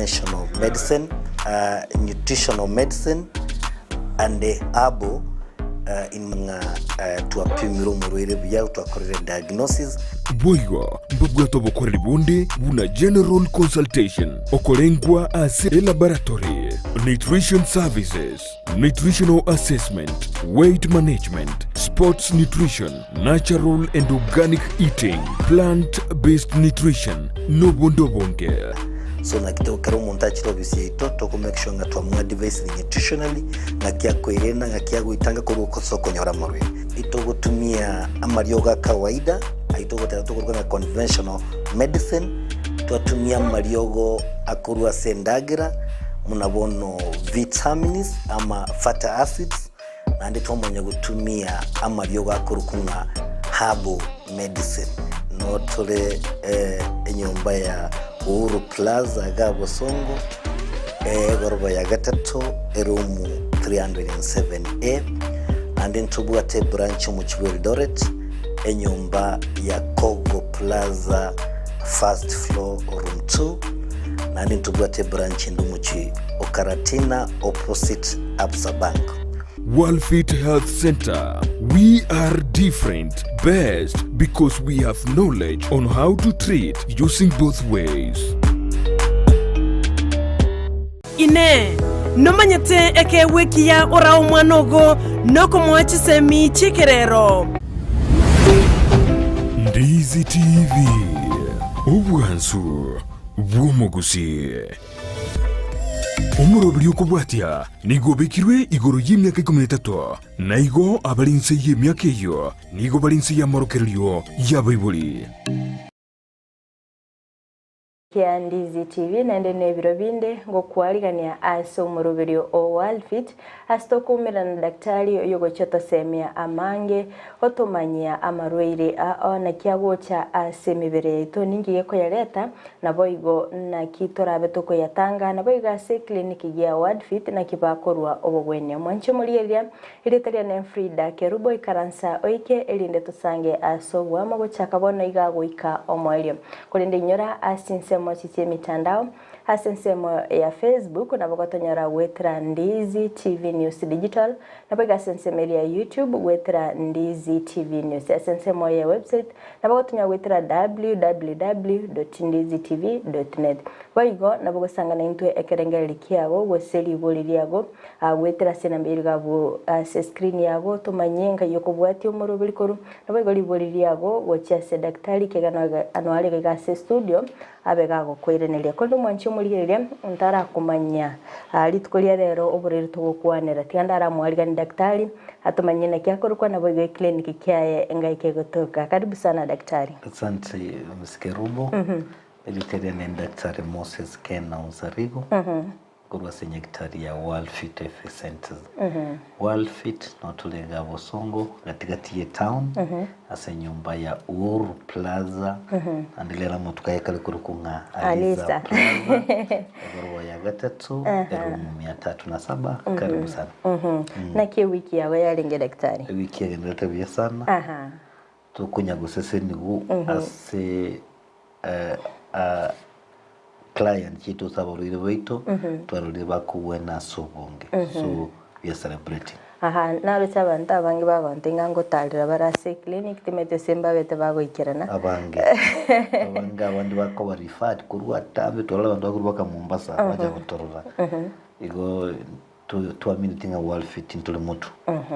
Conventional Medicine, Nutritional Medicine and Herbal in ng'a twapimire omorwaire buya, twakorire diagnosis. Boigo mbabwate obokoreri bonde buna general consultation, okorengwa ase elaboratory, nutrition services, nutritional assessment, weight management, sports nutrition, natural and organic eating, plant based nutrition, nobonde obonge. So naki to kera omonto achire ofisi yaito toko make sure ng'a twamoadvisire nutritionally ng'aki akoerenda ng'aki agoitanga korwa ase okonyora amarwaire. Itogotumia amariogo a kawaida ayio togoteba tokoruga ng'a conventional medicine, twatumia amariogo akorwa ase endagera buna bono vitamins ama fatty acids, naende twamanya gotumia amariogo akorokwa ng'a herbal medicine. Noo tore enyomba ya Uhuru Plaza iga Bosongo, egoroba ya gatato, eroom 307A, naende ntobwate ebranch omochie bwa Eldoret, enyomba ya Kogo Plaza first floor room 2, naende ntobwate ebranch ende omochie o Karatina opposite Absa Bank. Worldfit Health Centre, We are different, best because we have knowledge on how to treat using both ways. Inee! Nomanyete ekeegwa ekiya orae omwana ogo nokomoa chisemi chi'ekerero? Ndizi TV, obwansu bw'omogusii. Omoroberi okobwatia nigo obekirwe igoro y'emiaka ikomi na etato, na igo abare inse y'emiaka eyio nigo bare inse y'amorokererio y'abaibori. Kia Ndizi TV naende nebiro binde ngokwarigania ase omoroberio o Worldfit ase tokoumerana na daktari oyogochia otosemia amange otomanyia amarwaire ao naki agocha ase emebere yaito ninki gekoyareta Naboigo naki torabe tokoyatanga, naboigo ase eclinic gia Wordfit naki bakorua obogwenia. Mwanche omorigereria, erieta riane Frida Kerubo ikaransa oike erinde tosange ase oboamo gochaka bono iga goika omoerio. Korende inyora ase chinsemo echi chi'emitandao, ase ensemo ya Facebook nabo gotonyora goetera Ndizi TV News Digital, Naboigo ase ensemo eria ya YouTube goetera Ndizi TV News. Ase ensemo ye website nabo gotonya goetera www.ndizitv.net. Boigo nabo gosanga naintwe ekerengererio kiago gose rigori riago goetera ase enamba ere iga ase screen yago tomanye nkai okobwatia omoroberi korwa. Naboigo rigori riago gochia ase daktari ekiagera noare iga ase studio Abe gagokoiraneria. Korende omwanchi omorigereria ntarakomanya rituko ria rero oborwaire togokwanera. Tiga ndaramoariganie daktari atomanyie naki akorokwa naboigo eclinic kiaye ngai kegotoka. Karibu sana daktari. Asante Miss Kerubo. Erieta riane ni Daktari Moses Ken Onsarigo. Korwa ase nyagitari ya World Fit Health Centers. World Fit notore iga Bosongo gatigati ye town ase enyomba ya Uhuru Plaza naende rero amatuko aya kare korokwa ng'a Aliza Aliza. Plaza egoroba ya gatato eroom mia tatu na saba karibu sana. Naki ewiki yago yarenge daktari? Ewiki yagenderete buya sana Aha. tokonya gosesenigwa ase client chiaito ase abarwaire baito, twarorire bakogwena ase obonge, so we are celebrating. Aha, naroche abanto abange bagonta ing'a ngotarera bare ase eclinic, timanyeti ase mbabete bagoikerana. Abange, abange abande bakoba referred korwa atambe twarora abanto bakorwa mpaka Mombasa bacha gotorora, igo. Twamineti ng'a Worldfit ntore motu.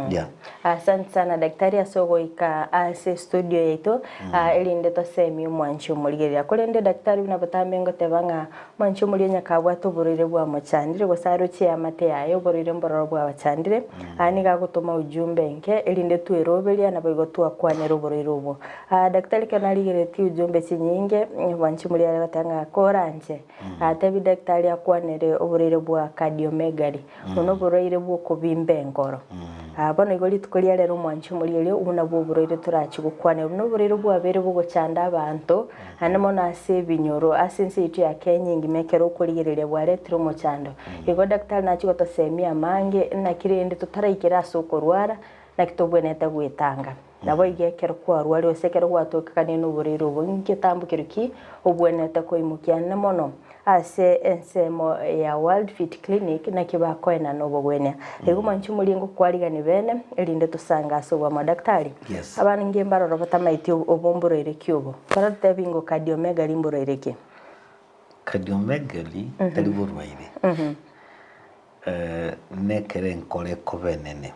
Yeah. Asante sana daktari ase ogoika ase studio yaito ah, erinde tosemie omwanchi omorigereria. Korende daktari buna botambe ngoteba ng'a omwanchi omoria onye kabwate oborwaire bwamochandire gose aroche eamate yaye oborwaire mbororo bwabachandire ah, nigo agotoma ujumbe enke erinde tweroberia naboigo twakwanera oborwaire obwo. Ah, daktari ekero narigereretie ujumbe chinyinge omwanchi omoria are goteba ng'a koranche Atebi daktari akwanere oborwaire bwa cardiomegaly, obwo noborwaire bw'okobimba enkoro. Ah, bono igo rituko ria rero omwanchi omorigereria, obwo nabwo oborwaire torachi gokwanera. Obwo noborwaire bwabeire bogochanda abanto, naende mono ase ebinyoro, ase ense yaito ya Kenya engima ekero okorigereria bwaretire omochando. Igo daktari nachi gotosemia amange, naki rende totaraikera ase okorwara, naki tobwenerete gwetanga. Naboigo ekero kwarwarire gose ekero gwatokekanirie noborwaire obo, inki egetambo keria ki obwenerete koimokia? Ande mono, Ase ensemo ya World Fit Clinic naki bakoenana obogwenia. Igo mwanche morie ngokwarigani bene, erinde tosange ase obwamo. Daktari, Yes. abange mbaroro batamaeti obo mborwaire ki obo? Baratebi ngo cardiomegaly mborwaire ki? Cardiomegaly tari borwaire. Nekere enkoro ekoba enene.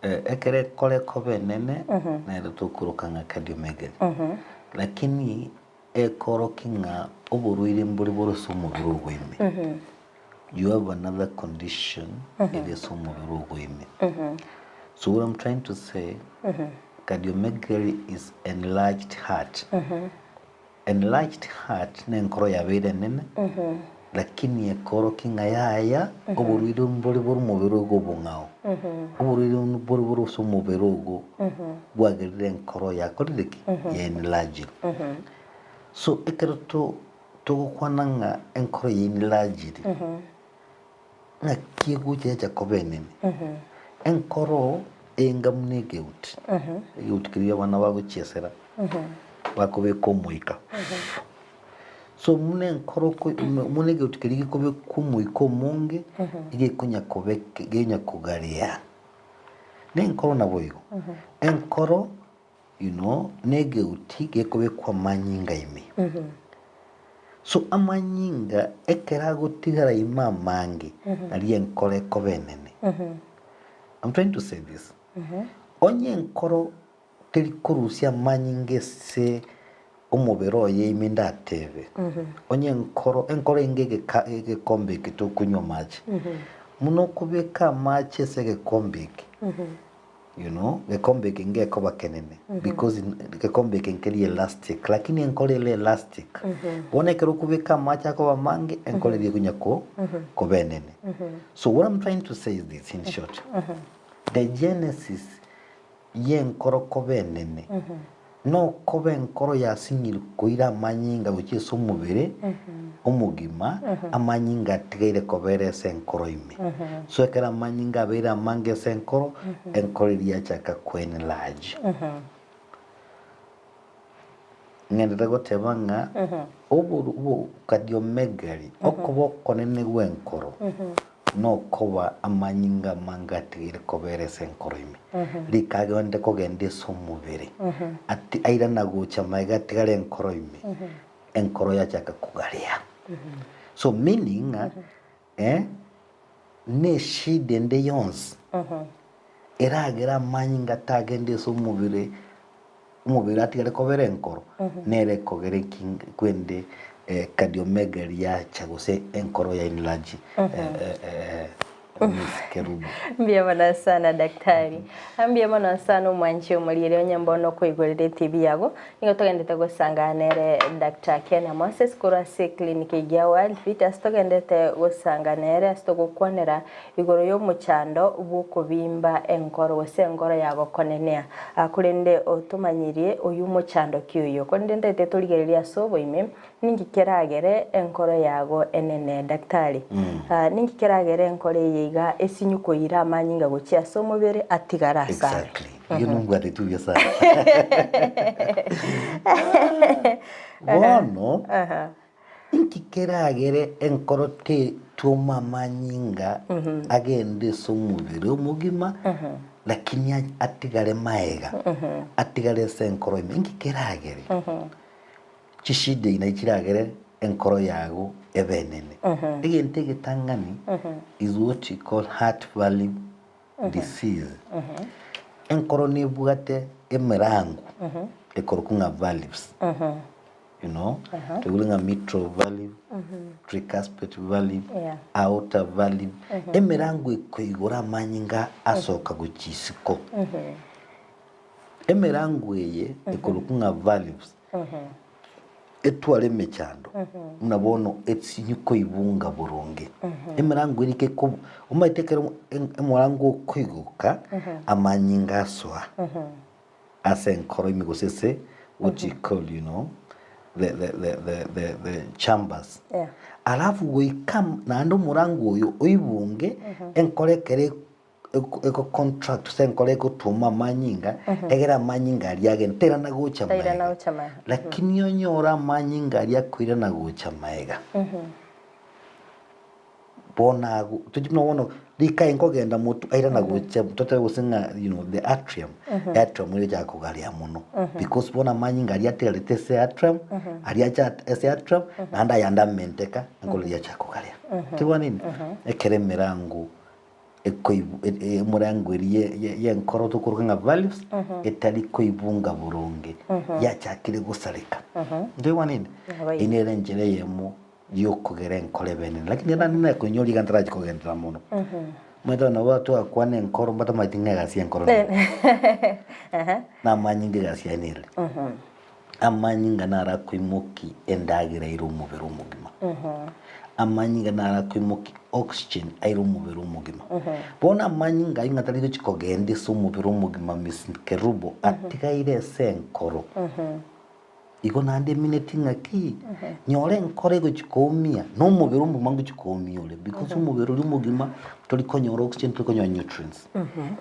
Ekero enkoro ekoba enene, nere tokoroka ng'a cardiomegaly. Lakini Ekorokia ng'a oborwaire mbore bore ase omobere ogo ime. You have another condition ere ase omobere ogo ime. So what I'm trying to say, cardiomegaly is enlarged heart. Enlarged heart na enkoro yabeire enene, lakini ekorokia ng'a yaya oborwaire mbore bore omobere ogo obong'ao. Oborwaire mbore bore ase omobere ogo bwagerire enkoro yakorire ki? Ya enlargire. So ekero to togokwana ng'a enkoro ya enlargire, ng'aki egocha yacha koba enene? Enkoro enga buna egeuti, egeuti keria abana bagochiesera, bakobeka omoika. So buna enkoro ko buna egeuti keria gekobekwa omoika omonge, egekonya kobeke genya kogarea. Na enkoro naboigo, enkoro you know na egeuti gekobekwa amanyinga ime. So amanyinga ekero agotigara ime amange, nario enkoro ekoba enene. I'm trying to say this, onye enkoro teri korusia amanyinga ase omobere oye ime ndatebe, onye enkoro, enkoro enge egeka egekombe eke tokonywa amache, buna okobeka amache ase egekombe eke, you know, gekombe eke ngekoba kenene because gekombe eke nkeri elastic, lakini enkoro ere elastic, bono ekero okobeka amache akoba amange, enkoro eria ekonya ko koba enene. So what I'm trying to say is this in short, the genesis y'enkoro koba enene, nokoba enkoro yasinyire koira amanyinga gochia ase omobere omogima, amanyinga atigaire kobera ase enkoro ime. So ekero amanyinga abeire amange ase enkoro, enkoro eria yachaka koenlarge. Ng'endete goteba ng'a oboru obo cardiomegaly, okoba okonene gw'enkoro, nokoba amanyinga amange atigaire kobera ase enkoro ime. Rika agende kogenda ase omobere, ati airana gocha magega atigare enkoro ime, enkoro yachaka kogarea. So meaning ng'a eh, neshida ende yonsi eragere amanyinga tagende ase omobere, omobere atigare kobera enkoro, nere ekogera eki kwende cardiomegaly yacha gose enkoro ya enlarge Miss Kerubo. Mbuya mono sana daktari. Mbuya mono sana omwanchi omoriere onye mbono okoigorera etibi yago. Nigo togendete gosangana nere Doctor Kena Moses korwa ase eclinic eyio ya World Fit ase togendete gosanga nere ase togokwanera igoro y'omochando bw'okobimba enkoro gose enkoro ya gokonenea. Korende otomanyirie oyio omochando ki oyio. Korende ntaete torigererie ase oboime ninki keragere enkoro yago enene. Daktari, ninki keragere enkoro eye iga esinyu koira amanyinga gochia ase omobere atigare asare? Exactly. Iyo nombwateti buya sana. Bono, inki keragere enkoro tetwoma amanyinga agende ase omobere omogima, lakini atigare maega, atigare ase enkoro ime, inki keragere? Chishida eye nachi chiragere enkoro yago ebe enene. Egento egetang'ani is what you call heart valve disease. Enkoro nebwate emerango ekorokwa ng'a valves. You know, toigure ng'a mitral valve, tricuspid valve, Yeah. aorta valve. Emerango ekoigora amanyinga asoka gochia isiko. Emerango eye ekorokwa ng'a valves etware emechando buna bono esinyi koibunga boronge. Emerango eri keko omanyete ekero omorango okoigoka amanyinga asoa ase enkoro ime gose ase what you call you know the the the the the the chambers. Yeah. Alafu goika naende omorango oyo oibunge enkoro ekere. Ego contract gose enkoro egotwoma amanyinga, egere amanyinga aria agende, tairana gocha Tairana maega. gocha maega. Lakini onyore amanyinga aria akoirana gocha maega, bono agwo, tochi buna bono rika nkogenda motwe airana gocha totebe gose ng'a you know the atrium, atrium nigo egochaka kogaria mono because bono amanyinga aria atigarete ase atrium, aria acha ase atrium, naende ayande amenteka, enkoro eria yachaka kogaria. Tibwanini? Ekero emerango Emorango eria y'enkoro tokoroka ng'a valves etari koibunga boronge, yachakire gosareka. Ntoigwa nini? Eyio nere enchera eyemo y'okogera enkoro ebe enene. Lakini naende nakoinyora iga ntarachi kogenderera mono. Omanyete abana nabo twakwana enkoro mbatamanyeti ng'a egasi y'enkoro nere. Namanyinga egasi yaye nere. Amanyinga naro akoimokia endagera aire omobere omogima. Amanyinga naro akoimokia oxygen aire omobere omogima. Bono amanyinga ayio ng'a tari gochia kogenda ase omobere omogima Miss Kerubo, atigaire ase enkoro. Igo naende emineti ng'a ki? Nyora enkoro egochia koumia, na omobere omogima ngochia koumia ore because omobere oria omogima tori konyora oxygen, tori konyora nutrients.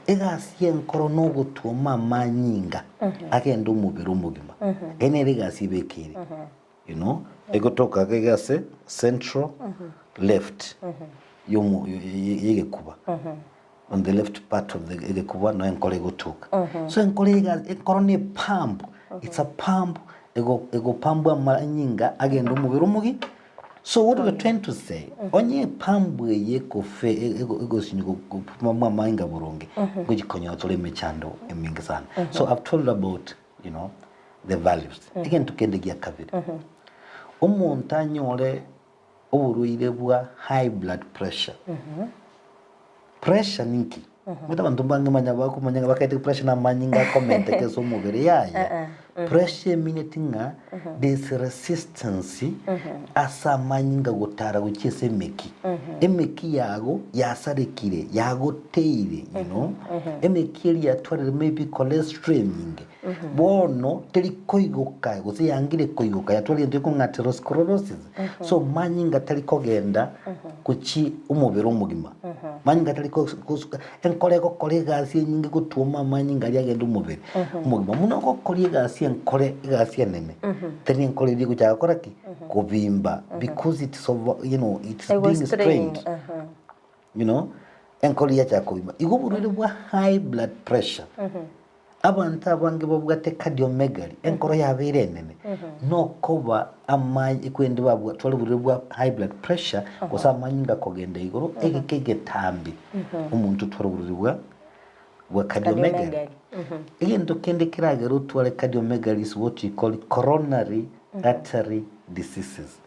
Egasi y'enkoro nogotwoma amanyinga agende omobere omogima. Eye nere egasi ebekeire. You know, egotoka iga iga ase central left yomo yegekuba. On the left part of the egekuba no enkoro egotoka. So enkoro iga enkoro ne pump, it's a pump ego egopambwa amanyinga agende omobere omogi So what we're trying to say, onye epambu eye ekofe egosinywa gopimwa amainga boronge, ngochi konyora tore emechando eminge sana. So I've told about, you know, the values. Egento kende gia kabere, omonto anyore oborwaire bwa high blood pressure. Pressure ninki? Omanyete abanto mbange manya bakomanya ng'a bakaete pressure na amanyinga akomenteka ase omobere yaya. Pressure emineti ng'a there is resistance ase amanyinga gotara gochia ase emeki. Emeki yago yasarekire, yagoteire you know, emeki eria yatwarire maybe cholesterol enyinge, bono teri koigoka gose yangire koigoka yatwarire egento gekong'a atherosclerosis. So manyinga tari kogenda gochia omobere omogima, manyinga tari gosuka, enkoro egokora egasi enyinge gotwoma amanyinga aria agende omobere omogima. Buna ogokoria egasi enkore egasi enene, tari enkoro eria egochaka gokora ki? Kobimba because it's over you know it's being strained you know, enkoro eria yachaka kobimba. Igo oborwaire bwa high blood pressure. Abanto abange babwate cardiomegaly, enkoro yabeire enene, nokoba amany ekwende babwa tware oborwaire bwa high blood pressure gose amanyinga kogenda igoro egeka egetambe omonto otware oborwaire bwa bwa cardiomegaly. Cardiomegaly. Egento kende keragere otware cardiomegaly is what we call coronary artery diseases.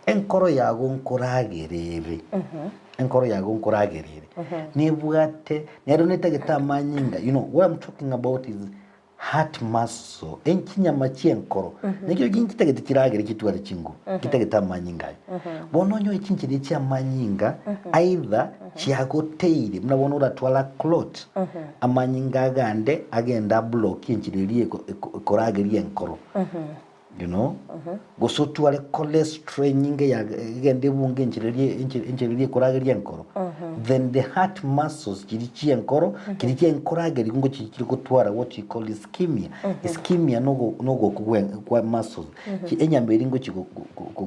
Enkoro yago nkoragera ere, enkoro yago nkoragera ere, nebwate nero netagete amanyinga, you know what I'm talking about is heart muscle, enchinyama chi'enkoro, nekio nchitagete chiragere chitware chinguru, chitagete amanyinga aya. Bono onyore chinchera echi amanyinga, either chiagoteire, buna bono oratware clot, amanyinga agande agende ablock enchera eria ekorageria enkoro. You know, gose otware cholesterol enyinge ya egende ebunge enchera eria enchera eria ekorageria enkoro, then the heart muscles chiria chia enkoro, chiria chia enkorageria nigo chiri gotwara what we call ischemia. Ischemia nogo nogokwa gwe kwa muscles, enyama eria ngochi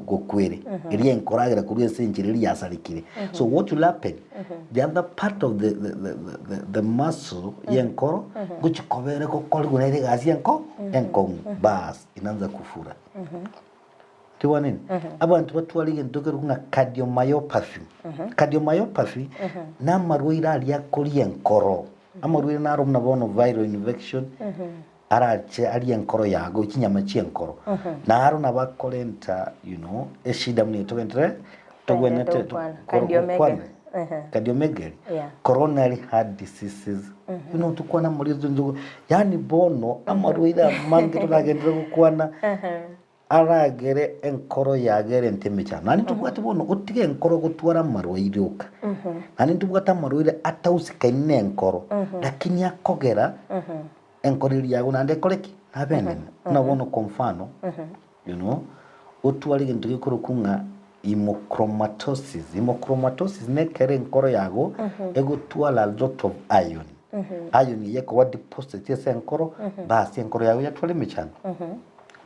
gokwere, eria enkoragera korwa ase enchera eria yasarekire. So what will happen, the other part of the the the the the muscle y'enkoro ngochi kobera gokorigwa nere egasi enko enkong'u baas inaanza kufura. Tibwana nini? Abanto batware egento ekerokwa ng'a cardiomyopathy. Cardiomyopathy na amarwaire aria akoria enkoro. Amarwaire naro buna bono viral infection arache arie enkoro yago chinyama chi'enkoro. Naro nabo akorenta you know eshida buna eye togenderere Togwenerete togwenerete gokwana. koro Cardiomegaly. gokwana. Ehe. Cardiomegaly, Yeah. coronary heart diseases, you know tokwana amarwaire tonto yaani bono amarwaire amange toragenderere gokwana aragere enkoro yagere ente emechando. Naende ntobwate bono otige enkoro gotwara amarwaire oka, naende ntobwate amarwaire atausikaini na enkoro, lakini akogera enkoro eria yago naende ekore ki? Nabe enene. Buna bono kwa mfano, you know, otware egento gekorokwa ng'a. Hemochromatosis. Hemochromatosis nekero enkoro yago egotwara a lot of iron. Iron eye ekoba deposit ase enkoro, basi enkoro yago yatwara emechando.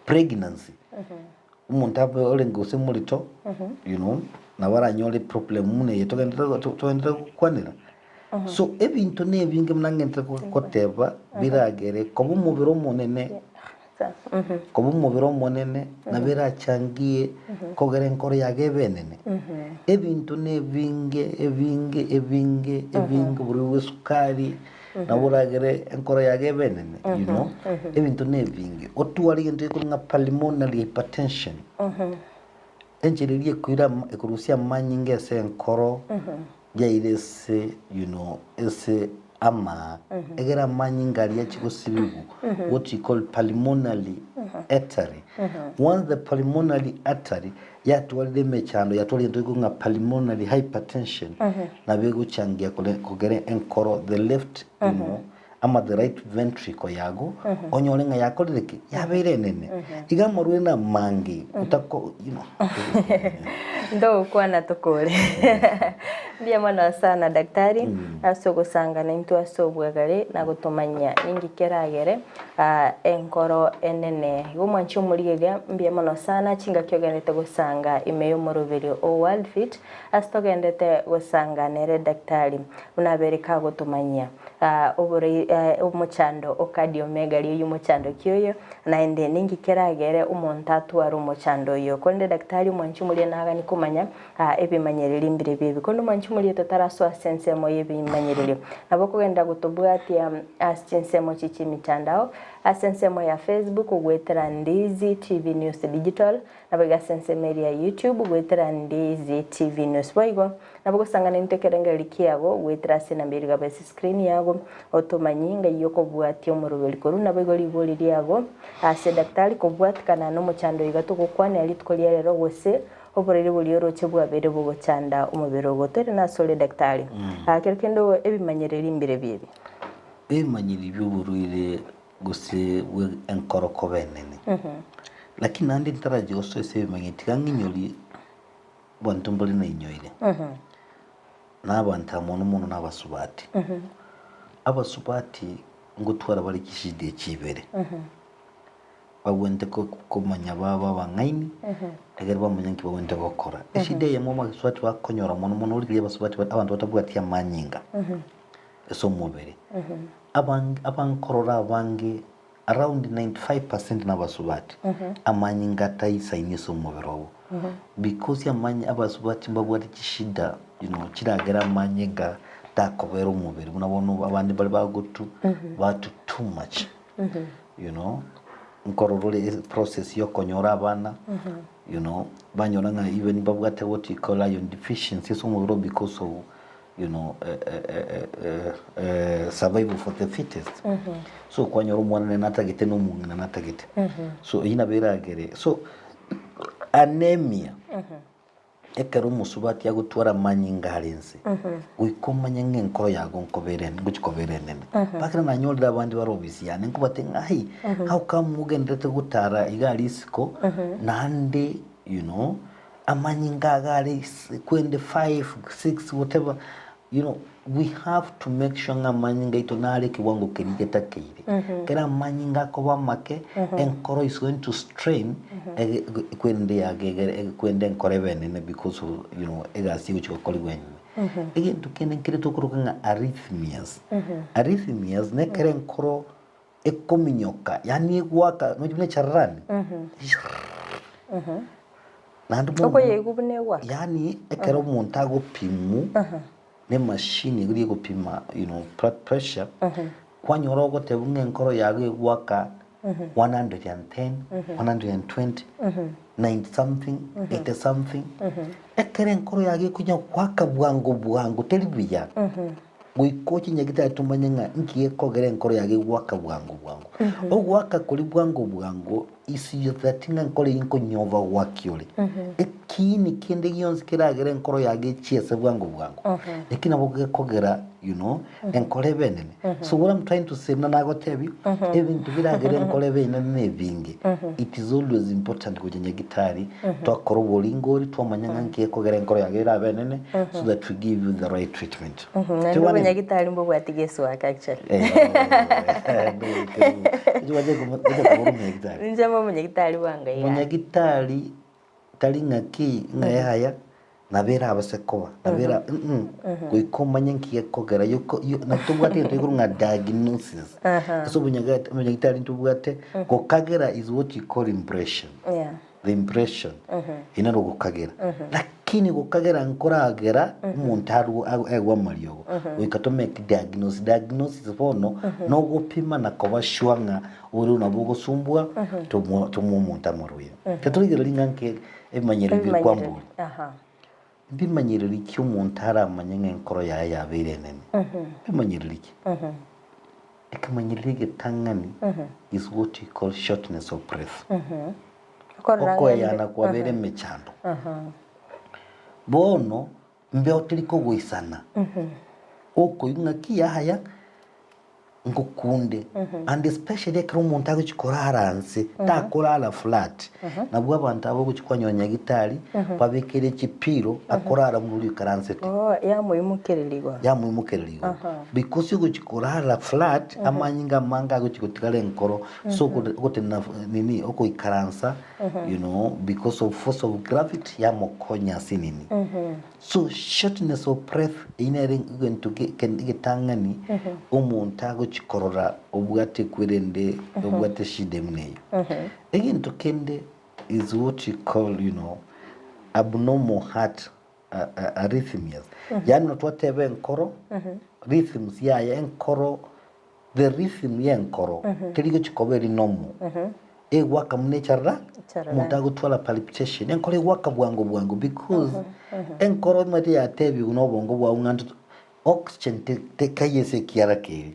Pregnancy, omonto abe orenge gose morito, you know, nabo aranyore problem buna eye togenderete togenderete gokwanera. So ebinto na ebinge buna ng'enderete goteba biragere koba omobere omonene. Koba omobere omonene, nabo erachangie kogera enkoro yago ebe enene. Ebinto nebinge ebinge ebinge ebinge oborwaire bwa esukari nabo oragere enkoro yago ebe enene you know, ebinto nebinge. Otware egento gekorwa ng'a pulmonary hypertension, enchera eria ekoira ama ekorusia amanyinga ase enkoro yaira ase you know ase amaa, egere amanyinga aria achie gosibigwa, what you call pulmonary artery. Once the pulmonary artery yatwarire emechando, yatwarire egento gekorwa ng'a pulmonary hypertension, nabo egochangia kore kogera enkoro the left you know, ama the right ventricle yago, onyore ng'a yakorire ki? Yabeire enene. Iga amarwaire na amange, otako you know. Ntogokwana tokore. Mbuya mono sana daktari ase ogosangana intwe ase obwegare na gotomanyia ninki keragere enkoro enene. Igo omwanchi omorigereria mbuya mono sana chingaki ogenderete gosanga ime y'omoroberio o World Fit ase togenderete gosanga nere daktari buna abere kagotomanyia omochando o cardiomegaly oyio omochando ki oyo Naende ninki keragere omonto atware omochando oyo? Korende daktari omwanchi omoria nagani komanya ebimanyererio mbirobio ebi. Korende omwanchi omoria totarasoa ase ensemo y'ebimanyererio. Nabo okogenda gotobwatia ase chinsemo chie chi'emitandao, ase ensemo ya Facebook goetera Ndizi TV News Digital, Naboigo ase ensemo eria ya YouTube goetera Ndizi TV News. Boigo nabo gosangana intwe ekerengererio kiago goetera ase enamba eria igaba ase screen yago otomanye ng'ai okobwatia omoroberi korwa naboigo ribori riago ase daktari kobwatikana nomochando oiga togokwanera rituko ria rero gose oborwaire boria oroche bwabeire bogochanda omobere ogo. Toire nasore daktari. Kero kende ebimanyereri mbirobio ebi. Ebimanyereri bioborwaire gose bwe enkoro koba enene. Lakini naende ntarachi gosoa ase ebimanyereri tiga ng'inyorie abanto mbare nainyoire, na abanto aba mono mono na abasubati. Abasubati ngotwara bare chishida echi ibere, bagwenerete ko- komanya babe abang'aini, ekero bamanya nki bagwenerete gokora. Eshida eyemo abasubati bakonyora mono mono origereria abasubati bare abanto batabwati amanyinga. Ase omobere. Abange abankorora abange around 95% nabasubati amanyinga ataisaini ase omobere obo because amany abasubati mbabwate chishida you know chiragere amanyinga takobera omobere buna bono abande bare bagotu batu too much you know nkorora ore process ya okonyora abana you know banyora ng'a even mbabwate what you call iron deficiency ase omobere obo because of you know, survival for the fittest. So kwanyora omwana nere natagete na omong'ina natagete. So eyio nabo eragere. So anemia, ekero omosubati agotwara amanyinga are nse, goika omanye ng'a enkoro yago nkobera ene ngochi kobera enene. Mpaka nanyorire abande bare obisi yane nkobatebia ng'a ai, how come ogenderete gotara iga aria isiko, naende you know, Amanyinga iga are 25, 6 whatever, you know, we have to make sure ng'a amanyinga aito nare ekewango keria getakeire. Ekero amanyinga akoba amake, enkoro is going to strain, ege- ege- kwende yage egere kwende enkoro ebe enene because of you know, egasi egochi gokorigwa enene. Egento kende nkere tokoroka ng'a arrhythmias. Arrhythmias nekero enkoro ekominyoka, yaani egoaka nonya buna echararani, Naende mono Okoyeigwa buna egoaka. Yaani ekero omonto agopimwa na emachine eria egopima you know blood pressure, kwanyora ogotebwa ng'a enkoro yago egoaka 110, 120, 90 something, 80 something, ekero enkoro yago ekonya goaka bwango bwango teri buya, goika oche nyagetari tomanye ng'a nki gekogera enkoro yago egoaka bwango bwango. Ogoaka koria bwango bwango. Is that ng'a enkoro eyio nkonyova gwaki ore. Ekiini kende gionsi keragere enkoro yago echiese bwango bwango. Eki nabo gekogera you know, enkoro ebe enene. So what I'm trying to say buna nagotebia, ebinto biragere enkoro ebe enene na ebinge. It is always important gocha nyagitari, twakora oboringori, twamanya ng'a nki gekogera enkoro yago erabe enene, so that we give you the right treatment. Naende Tobwane? obonyagitari mbobwati guesswork actually. Inche mbe omonyagitari bwango iga. Omonyagitari tari ng'aki ng'a yaya nabo erabase koba nabo era mm goika omanye nki gekogera yoko yo naki tobwate egento gekorwa ng'a diagnosis. Ase obonyaget omonyagitari ntobwate gokagera is what you call impression. Yeah. The impression eri naro ogokagera lakini gokagera nkoragera omonto arwe aegwe amariogo goika to make diagnosis diagnosis bono nogopima na koba sure ng'a ore nabo ogosumbua tomo tomoe omonto amarwaire. Tetorigereria ng'a nki ebimanyereri biri kwa Ebimanyereri, mbori. aha. Mbimanyereri ki omonto aramanye ng'a enkoro yaye yabeire enene? Mbimanyereri ki? Ekemanyereri egetang'ani is what you call shortness of breath. Okorora ng'a Okoeyana embe- kwabeire emechando. Bono mbeo teri kogoisana, okoigwa ng'aki yaya ngokunde and especially ekero omonto agochia korara nse, takorara flat, nabwo abanto aba ogochia kwanyora nyagitari, babekere chipiro akorara buna oria oikaransete. Oh, yamoimokereria igoro. Yamoimokereria igoro. Because ogochia korara flat, amanyinga amange agochia gotigara enkoro, so ogotenena nini ogoikaransa you know because of force of gravity yamokonya ase nini. So shortness of breath eyio nere egento egetang'ani omonto agochia korora obwate kwerende obwate eshida buna eyio. Egento kende is what you call you know abnormal heart arrhythmias yaani buna twateba enkoro rhythms yaye enkoro The rhythm y'enkoro teri gochia koba eri normal. Egwaka buna echarara, Echarara. omonto agotwara palpitation, enkoro egwaka bwango bwango because enkoro omanyete yatebiwa na obongo bwao ng'a nto oxygen te- tekaiyo ase ekiara keria,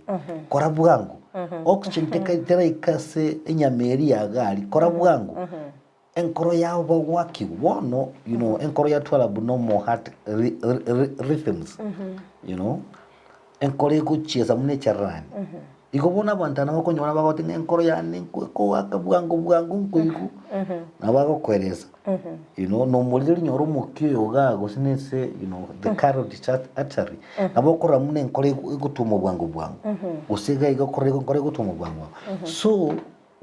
kora bwango. Oxygen tekai teraika ase enyama eria ya gari, kora bwango. Enkoro yao bagwakigwa bono you know enkoro yatwara abnormal heart rhythms you know enkoro egochiesa buna echarani igo bono abanto aba bakonyora bagoteba ng'a enkoro yane ekoaka bwango bwango nkoigwa nabo bagokoeresa you know na omoriri nyora omokia oyo igaa gose na ase you know the carotid artery nabo okorora buna enkoro egotuma bwango bwango gose iga iga okorora enkoro egotuma bwango bwango so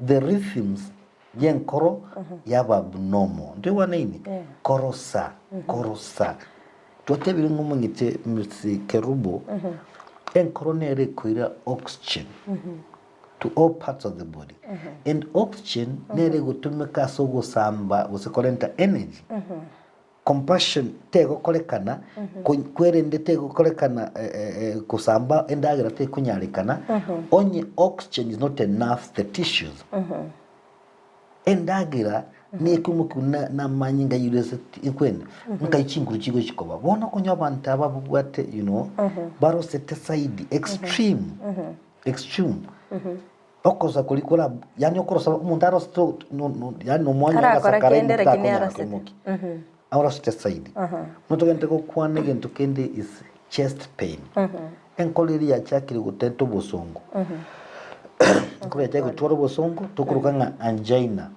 the rhythms Y'enkoro yaba abnormal. Ntoigwanaini? Korosa, korosa. Twatebire ng'a omong'iti Mr. Kerubo, enkoro nere ekoira oxygen to all parts of the body. And oxygen nere egotumeka ase ogosamba gose korenta energy. Compassion tegokorekana, kwerende tegokorekana kosamba endagera tekonyarekana, onye oxygen is not enough the tissues. Endagera nekoimokiwa na namanyinga airwe ase ekwene, nkai chinguru chigochi koba. Bono okonywa abanto aba babwate you know, barosete saidi extreme, extreme. Okosa koria kora yaani okorosa omonto arosete no no yaani nomwanya Tarakora agasakara kende imoki lakini takonyara arosete. koimokia. Arosete saidi. Buna togente gokwana egento kende is chest pain. Enkoro eria yachakire gotenta obosongo, enkoro yachakire gotwara obosongo tokoroka ng'a angina.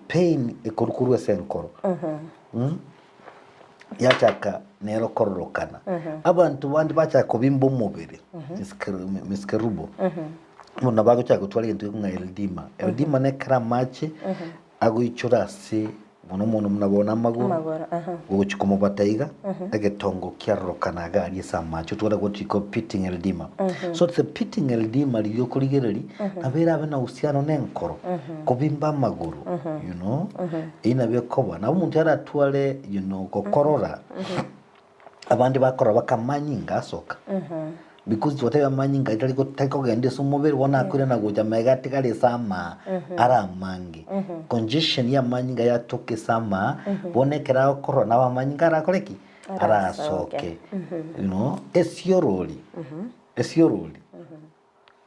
Pain ekorwa korwa ase enkoro. Yachaka nero kororokana. Abanto bande bachaka kobimba omobere, Miss Kerubo, bono bagochaka gotwara egento gekong'a eldima. Eldima nekero amache agoichora ase mono mono buna bono amagoro, Amagoro, aha. gogochia komobata iga, egetongo kiarorokana iga aria ase amache, otware what you call pitting eldima. So the pitting eldima riria okorigereria, nabo erabe na uhusiano na enkoro, kobimba amagoro, you know, eyio nabo ekoba. Nabo omonto aratware you know, gokorora, abande bakorora bakamanyinga asoka. Because twateba amanyinga tari tari kogenda ase omobere bono akoirana gocha magega atigare ase amaa are amange. Congestion ya amanyinga yatoka ase amaa, bono ekero agokorora nabo amanyinga arakore ki? Arasoke. You know, esiorori, esiorori.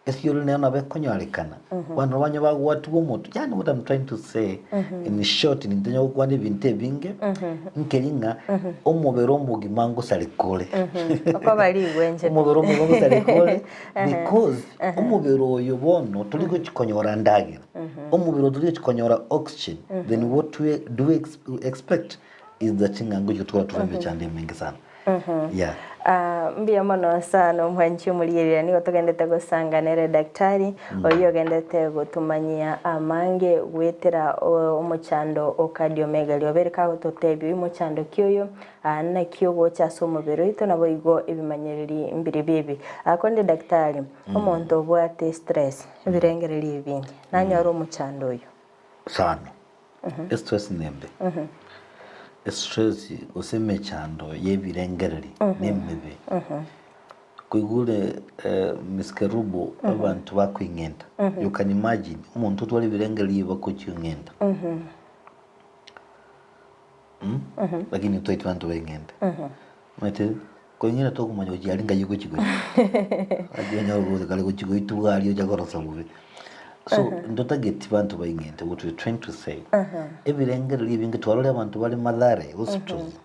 Esiori nero nabo ekonyorekana, bono nabo banywa bagwatiwa omotwe, yaani what I'm trying to say in short nintanya gokwana ebinto ebinge, nkeri ng'a omobere omogima ngosareka ore. Okoba rigwenchete. Omobere omogima ngosareka ore because omobere oyo bono tori gochi konyora ndagera, omobere oyo tori gochi konyora oxygen, then what we do we expect is that ng'a ngochi gotwara tore emechando emenge sana. Yeah. Ah, mbuya mono sana omwanchi omorigereria nigo togendete gosanga nere daktari oyio ogendete gotumanyia amange goetera o- omochando o cardiomegaly obere kagototebia oyio mochando ki oyo ah, naki ogocha ase omobere oito naboigo ebimanyereri mbiribio ebi. Ah, korende daktari omonto obwate stress ebirengererio ebinge nanyore omochando oyo. Sana. Estress nembe. Estress gose emechando y'ebirengereri nemebe. Koigure Miss Kerubo abanto bakoing'enta. You can imagine omonto otware ebirengereri ebi bakochiong'enta. Lakini twaitwe abanto baing'ente. Omanyete koing'enta tokomanya gochia aria ngai ogochia gochia. Gaki onyore gose kare gochia goitwa iga aria ocha korosa bobe. So ntotageti banto baing'ente what we trying to say, ebirengererio ebinge twarorire abanto bare Mathare hospitals,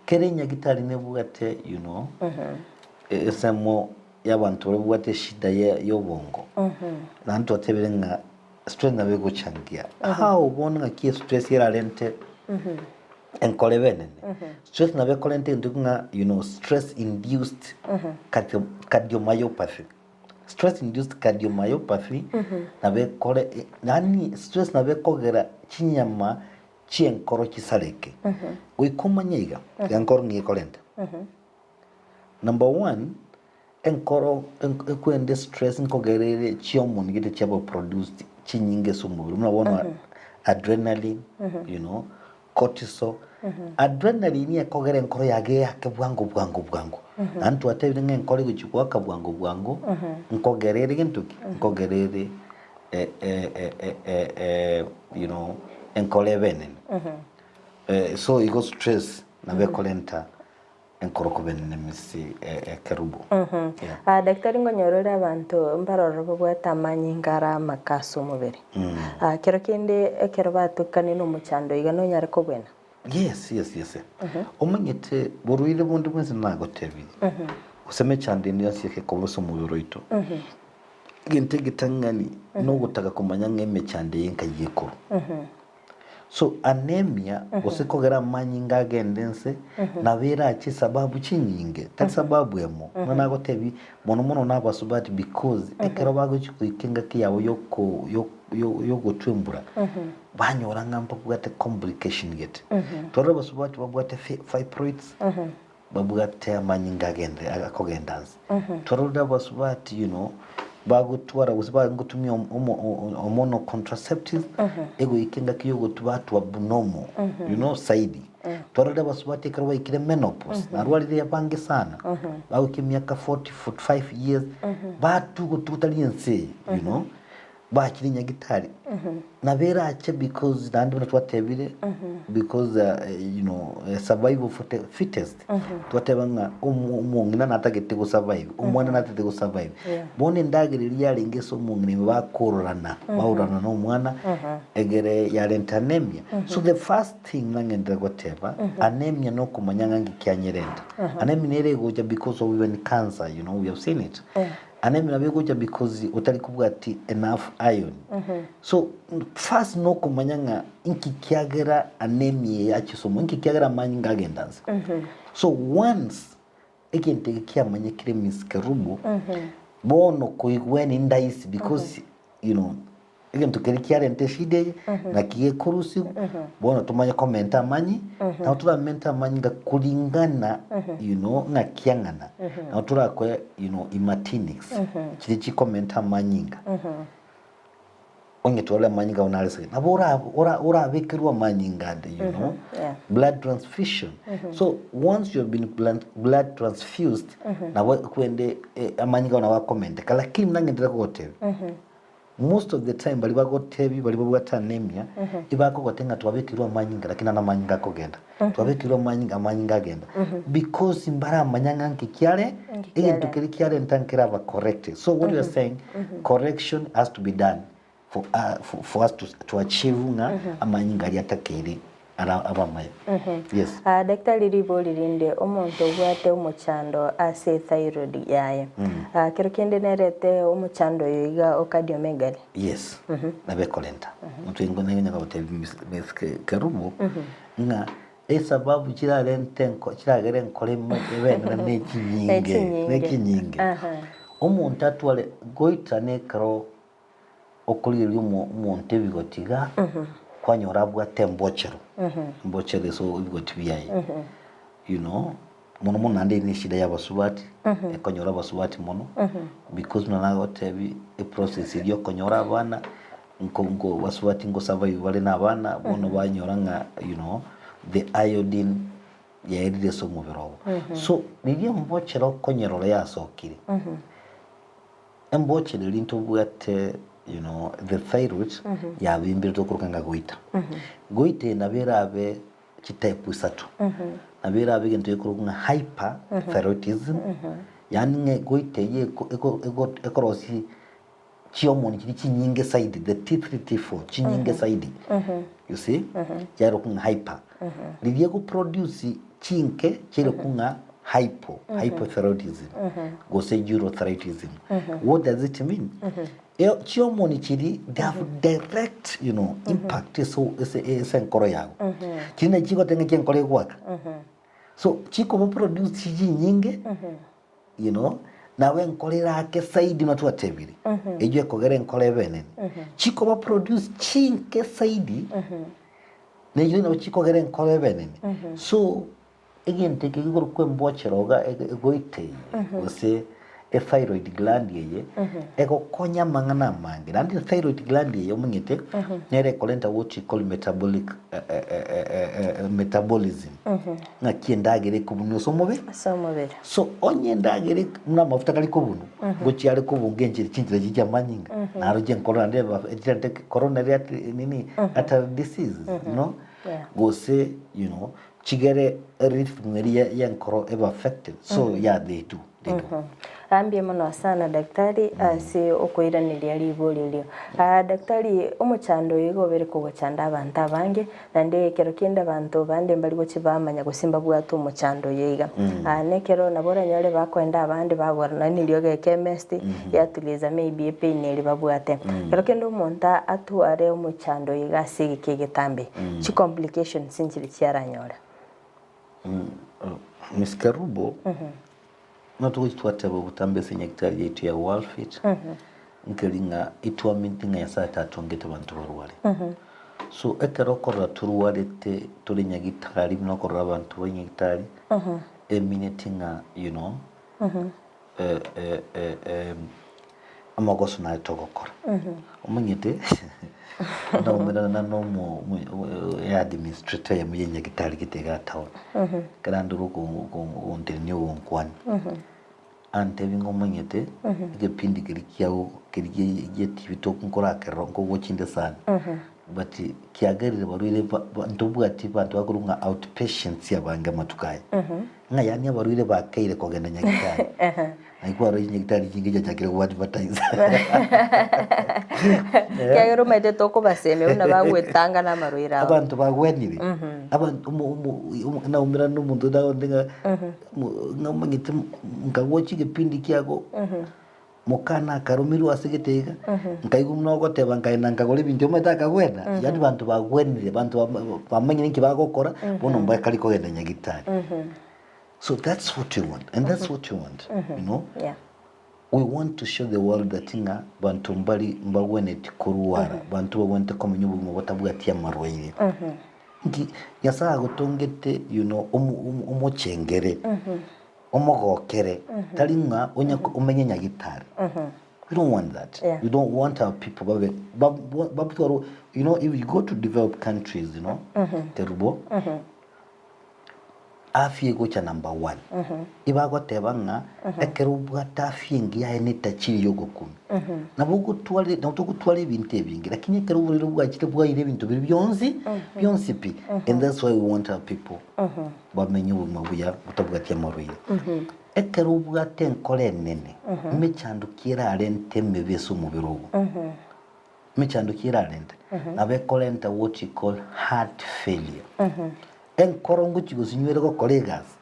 kera enyagitari nebwate you know, ensemo ya abanto baria babwate eshida ya ya obongo. Naende twatebire ng'a stress nabo egochangia. How bono ng'aki estress erarente enkoro ebe enene? Stress nabo ekorenta egento ng'a you know stress induced cardio cardiomyopathy. Stress induced cardiomyopathy nabo ekore yaani stress nabo ekogera chinyama chi'enkoro chisareke. Goika omanye iga, enkoro nigo ekorenta. Number one, enkoro ekwende stress nkogera ere chihormone gete chiaba produced chinyinge ase omobere buna bono adrenaline, you know, cortisol. Adrenaline ekogera enkoro yago eyake bwango bwango bwango. Naende twatebire ng'a enkoro egochia goaka bwango bwango, nkogera ere gento ki? Nkogera ere you know, enkoro ebe enene. So igo stress nabo ekorenta enkoro koba enene misi ekerubo. Yeah. Ah, daktari nkonyora ore abanto mbarororo babwate amanyinga are amake ase omobere. Ah, kero kende ekero batokanire na omochando iga nonyare kobwena? Yes, yes, yes. Omanyete borwaire bonde bwensi nagotebirie, gose emechando ende yonsi egekoba ase omobere oito, egento egetang'ani nogotaka komanya ng'a emechando eye nkai ekorwa. So anemia gose kogera amanyinga agende nse nabo erache esababu chinyinge tari sababu emo buna nagotebie mono mono na abasubati because ekero bagochi goika engaki yabo yoko yogotwa embura banyora ng'a mbabwate complication gete. Twarora abasubati babwate fibroids babwate amanyinga agende akogenda nse. Twarorire abasubati you know bagotwara gose bagotumia hormonal contraceptive egoika engaki yogotwa batwa abnormal you know saidi. Twarorire abasubati ekero baikire menopause narwarire abange sana bagoika emiaka 40, 45 years batwa ogotwa gotari ense eye you know. Bachire nyagitari nabo erache because naende buna twatebire because you know survival for the fittest twateba ng'a omong'ina natagete go survive omwana natagete go survive bono endagera eria yarenge ase omong'ina ime bakororana baororana na omwana egere yarenta anemia so the first thing nang'endere goteba anemia nokomanya ng'a nki kianyerenta anemia nere egocha because of even cancer you know we have seen it Anemia nabo egocha because otari kobwati enough iron. So first nokomanya ng'a inki kiagera anemia eye ache ase omonto, inki kiagera amanyinga agenda nse. So once egento eke kiamanyekire Miss Kerubo, bono koigwa eni ndaisi because you know Egento keria kiarenta eshida eye, naki gekorusigwa, bono tomanye komenta amanyi, nabo toramente amanyinga kuringana you know ng'aki ang'ana, nabo torakoe you know imatinics, chiria chikomenta amanyinga. Onye twarora amanyinga buna are ase nabo ora ora orabekerwe amanyinga ande you know, yeah. blood transfusion. So once you have been blood, blood transfused, nabo kwende amanyinga nabo akomenteka, lakini buna ng'enderere kogotebia. Most of the time baria bagotebi baria babwate anemia, ibakogotebia ng'a twabekirwe amanyinga lakini naende amanyinga akogenda, twabekirwe amanyinga amanyinga agenda. Because mbaramanya ng'a nki kiare, Nki egento kiare. keria kiarenta nkeraba corrected. So what we are saying, correction has to be done for, for, for us to, to achieve ng'a amanyinga aria atakeire ara abe amaya. Yes. Ah, daktari ribori rinde omonto obwate omochando ase ethyroid yaye ah, kero kende nerete omochando oyo iga o cardiomegaly. Yes, nabo ekorenta. Intwe ingo naye onye gotebia Miss Miss Ke- Kerubo ng'a esababu chirarente enko chiragere enkoro ime ebe enene na echinyinge, na Echinyinge. echinyinge. Aha. Omonto atware goita na ekero Okorigereria omonto ebigoti iga, kwanyora abwate embochero, embochero ase ebigoti biaye, you know, mono mono naende ere neshida ya abasubati, ekonyora abasubati mono, because buna nagotebia eprocess eria okonyora abana, nko nko abasubati nko survive bare na abana, bono banyora ng'a you know, the iodine yaerire ase omobere obo. So riria embochero okonyerora yasokire. Embochero eria ntobwate you know the thyroid yabimbire tokoroka ng'a goita. Goita eye nabo erabe chitype isato. Nabo erabe egento gekorokwa ng'a hyperthyroidism, yaani ng'a goita eyio eko eko ego ekorosia chihormone chiria chinyinge zaidi, the T3, T4 chinyinge zaidi, you see, chiarokwa ng'a hyper. Riria egoproduce chinke chiarokwa ng'a hypo, hypothyroidism, gose eurothyroidism. What does it mean? Eo- Chihormone chiri they have direct you know, impact ase ase ase enkoro yago. Chiri nachi chigoteba ng'aki enkoro egoaka. So chikoba produce chinyinge you know, nabo enkoro erake saidi buna twatebire, eywo ekogera enkoro ebe enene. Chikoba produce chinke saidi, nechio nabo chikogera enkoro ebe enene. So Egento eke gekorokwa embochero iga egoita eye, gose ethyroid gland eye, egokonya amang'ana amange. Naende ethyroid gland eye omanyete, nere ekorenta what we call metabolic metabolism. Ng'aki endagera ekobunwa ase omobere. Ase omobere. So onye endagera ek buna amafuta kari kobunwa, ngochia are kobunga enchera chinchera chiria chia amanyinga, naro chinkoro naende eba chirente coronary artery nini artery diseases, you know, gose you know. Chigere rhythm eria y'enkoro ebe affected so yeah they do they do. Mbuya mono sana daktari ase okoiraneria ribori erio. Ah, daktari omochando oyo igo obere kogochanda abanto abange naende ekero kende abanto bande mbari gochia bamanya gose mbabwate omochando oyo iga. Ah, nekero nabo oranyore bakoenda abande bagora nonye na eriogo ekemesti yatuliza maybe epain eria babwate. Ekero kende omonto atware omochando oyo iga ase egeka egetambe, Chicomplications nchiri chiaranyore. Miss Kerubo, buna togochi twateba obotambe ase enyagitari yaito ya Worldfit, nkeri ng'a etwaminti ng'a Nyasaye tatongete abanto barware. So ekero okorora torwarete tore nyagitari buna okorora abanto bare nyagitari, emineti ng'a you know, Amagoso naye togokora. Omanyete naumerana na omo administrator eyemo ya nyagetari gete iga town. Ekero andore ogontenenia ogonkwania, antebi ng'a omanyete egepindi keria kiago keria gia etibi nkorakerora nkogochinde sana. But kiagerire barwaire ntobwati abanto bakorwa ng'a outpatients abange amatuko aya. Ng'a yaani abarwaire bakeire kogenda nyagitari. Naki kwarora chinyagitari chinge chiachakire ko advertise. Ekiagera omanyete tokobasemia buna bagwetanga na amarwaire abo. Abanto bagwenire. Abanto omo omo omo naumerana na omonto onde ng'a ng'a omanyete nkagocha egepindi kiago. Mokana akarumirwe ase gete iga, nkaigwa buna ogoteba nkaenda nkagora ebinto omanyete akagwena, yaani banto bagwenire, banto bamanyire nki bagokora, bono mbakari kogenda nyagitari. So that's what we want and that's what we want, you know. Yeah. We want to show the world that ng'a banto mbari mbagwenereti korwara, banto bagwenerete komenya obogima botabwati amarwaire. Nki Nyasaye agotongete you know, omo omo omochengere. Omogokere, tari ng'a onye omenye nyagitari. We don't want that. Yeah. We don't want our people babe babutwaro you know if you go to developed countries you know Kerubo. Afya egocha number one. Ibagoteba ng'a ekero obwate afya engiya aye netachiri yogokumia. Nabo ogotware nabo togotwara ebinto ebinge lakini ekero oborwaire bwachire bwaira ebinto biria bionsi bionsi pi. And that's why we want our people bamenye obogima buya botabwati amarwaire. Ekero obwate enkoro enene, emechando ki erarente emebe ase omobere ogo? Emechando ki erarente? Nabo ekorenta what you call heart failure. Enkoro ngochi gosinywere gokora egasi.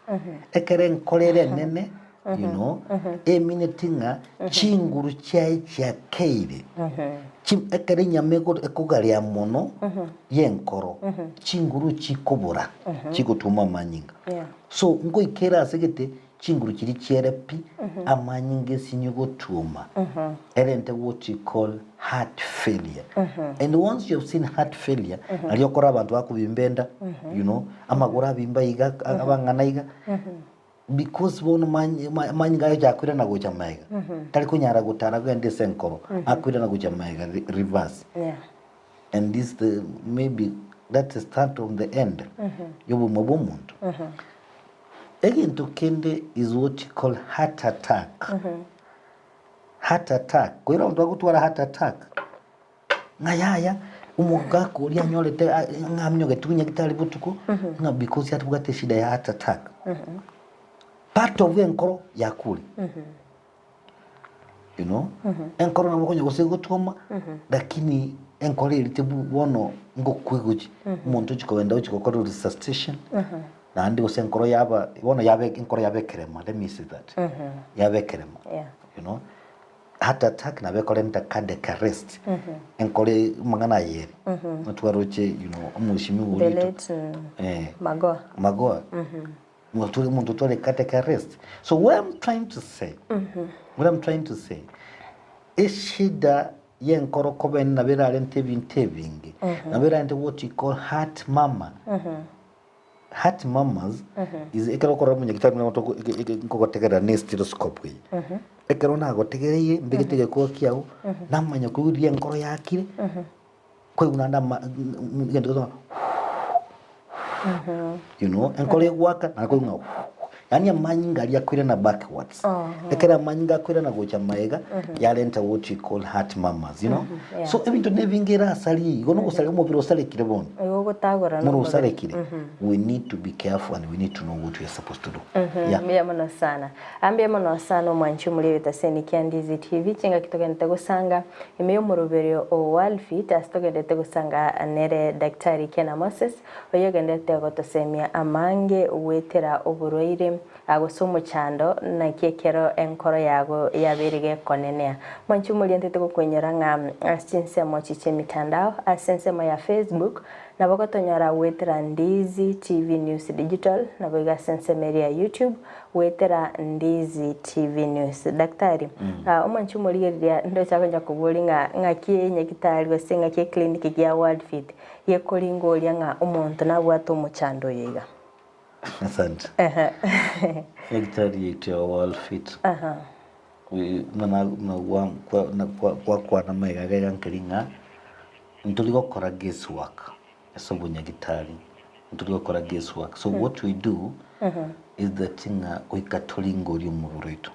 Ekero enkoro ere enene, you know, emineti ng'a chinguru chiaye chiakeire. Chi- Ekero enyama ego- ekogarea mono y'enkoro, chinguru chikobora, chigotwoma amanyinga. Yeah. So ngoika ere ase gete chinguru chiria chiere pi, amanyinga esinye gotuoma, erente what you call heart failure. And once you have seen heart failure, nario okora abanto bakobimba enda, you know, amagoro abimba iga, abang'ana iga, because bono many- ma- amanyinga aye akoirana gocha magega, tari konyara gotara kogenda ase enkoro, akoirana gocha magega re- reverse. Yeah. And this the maybe that's the start of the end y'obogima bw'omonto. Egento kende is what you call heart attack. Heart attack, koira abanto bagotwara heart attack, ng'a yaya omogaka oria anyorete a- ng'a aminyogete nyagitari botuko, ng'a because atobwate eshida ya heart attack. Part of enkoro yakure. You know, enkoro nabo okonya gose egotwoma, lakini enkoro eria tebu bono ngokwa egochi, omonto ochi kogenda ochi gokora resuscitation, naende gose enkoro yaba bono yaba enkoro yaba ekerema, let me say that, yaba ekerema, Yeah. you know. Heart attack nabo ekorenta cardiac arrest, enkoro amang'ana aya ere, notwaroche you know, omweshimiwa The oria oito, late eh, Magoha. Magoha. Omonto omonto otware cardiac arrest. So what I'm trying to say, what I'm trying to say, eshida y'enkoro koba ere nabo erarente ebinto ebinge, nabo erarente what you call heart murmur. Heart murmurs is ekero okorora omonyagitari buna omonto eke- eke- nkogotegerera ne stethoscope eye. Ekero nagotegereire mbegete egekoa kiago, namanya koigwa riria enkoro yakire, Kwaigwa naende ama egento gegosoa you know, enkoro egoaka naende kwaigwa ng'a yaani amanyinga aria akoirana backwards. Ekero amanyinga akoirana gocha maega, yarenta what you call heart murmurs, you know. Yeah. So ebinto na ebinge erasarie igo na ogosaria omobere osarekire bono. Igo ogotagora Omobere nomobere. osarekire, we need to be careful and we need to know what we are supposed to do. Yeah. Mbuya mono sana. Ah, mbuya mono sana omwanchi omori egetaseni kia Ndizi TV, chingaki togenderete gosanga Ime y'omoroberio o Walfit ase togenderete gosanga nere Daktari Kena Moses, oyio ogenderete gotosemia amange goetera oborwaire gose omochando naki ekero enkoro yago yabeire gekonenea. Mwanche omoria ntete gokoinyora ng'a ase chinsemo echi chi'emitandao ase ensemo ya Facebook nabo gotonyora goetera Ndizi TV News Digital naboigo ase ensemo eria ya YouTube Goetera Ndizi TV News. Daktari, ah, omwanchi omorigereria ndoche akonya koboria ng'a ng'aki enyagitari gose ng'aki eclinic gia World Fit gekoringoria ng'a omonto nabwate omochando oyo iga. Asante. Ehe. Nyagitari yaito ya World Fit. Aha. We- buna na- buna gwa- kwa- na- kwa- gwakwana magega iga nkeri ng'a ntori gokora guess work. Ase obonyagitari ntori gokora guess work. So what we do is that ng'a goika toringorie omobere oito.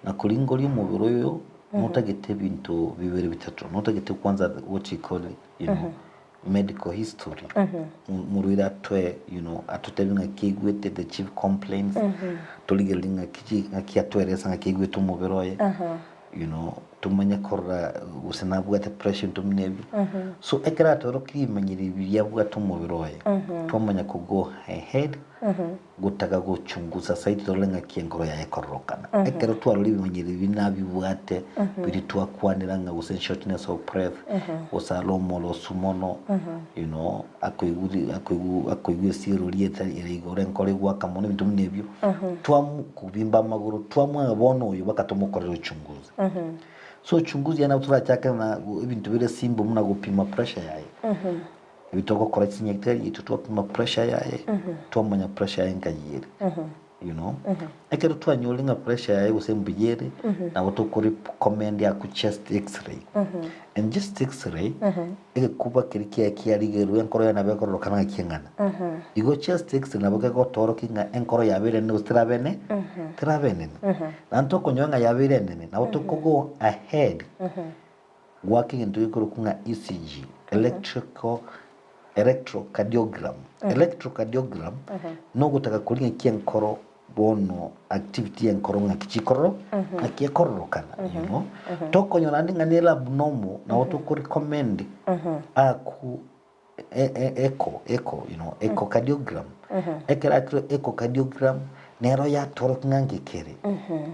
Na koringoria omobere oyo notagete ebinto bibere bitato. Notagete kwanza what you call you know, medical history. Omorwaire atoe you know, atotebie ng'aki aigwete the chief complaints, torigererie ng'aki chi ng'aki atoeresa ng'aki aigwete omobere oye. You know, tomanye korora gose nabwate pressure ebinto buna ebio. So ekero atorokirie ebimanyererio biria abwate omobere oye, twamanya ko go ahead gotaka gochungusa zaidi torore ng'aki enkoro yaye ekororokana. Ekero twarorire ebimanyererio biria nabibwate, biria twakwanera ng'a gose shortness of breath, gose are omorosu mono, you know, akoigwa akoigwa akoigwa esiro rieta ere igoro enkoro egoaka mono ebinto buna ebio, twamu kobimba amagoro twamwanga bono oyo mpaka tomokorere uchunguzi. So uchunguzi yaye nabo torachake na ebinto bire simple buna gopima pressure yaye. Ebi togokora chinyagitari yaito twapima pressure yaye, twamanya pressure yaye nkai ere. You know, ekero twanyorire ng'a pressure yaye gose mbuya ere, nabo toko recommend akwe chest x-ray. And chest x-ray, egekuba keria kiaye kiarigerwe enkoro yaye nabo ekororokana ng'a kieng'ana. Igo chest x-ray nabo kegotoorokia ng'a enkoro yabeire enene gose terabe ene terabe enene. Naende tokonyora ng'a yabeire enene, nabo toko go ahead goaka egento gekorokwa ng'a ECG, electrical electrocardiogram. Electrocardiogram, nogotaka koria ng'aki enkoro bono activity y'enkoro ng'aki chikororo ng'aki ekororokana you know. Tokonyora naende ng'a nere abnormal, nabo toko recommend aku echo echo you know echocardiogram. Ekero akire echocardiogram nero yatorokia ng'a ng'aki ere.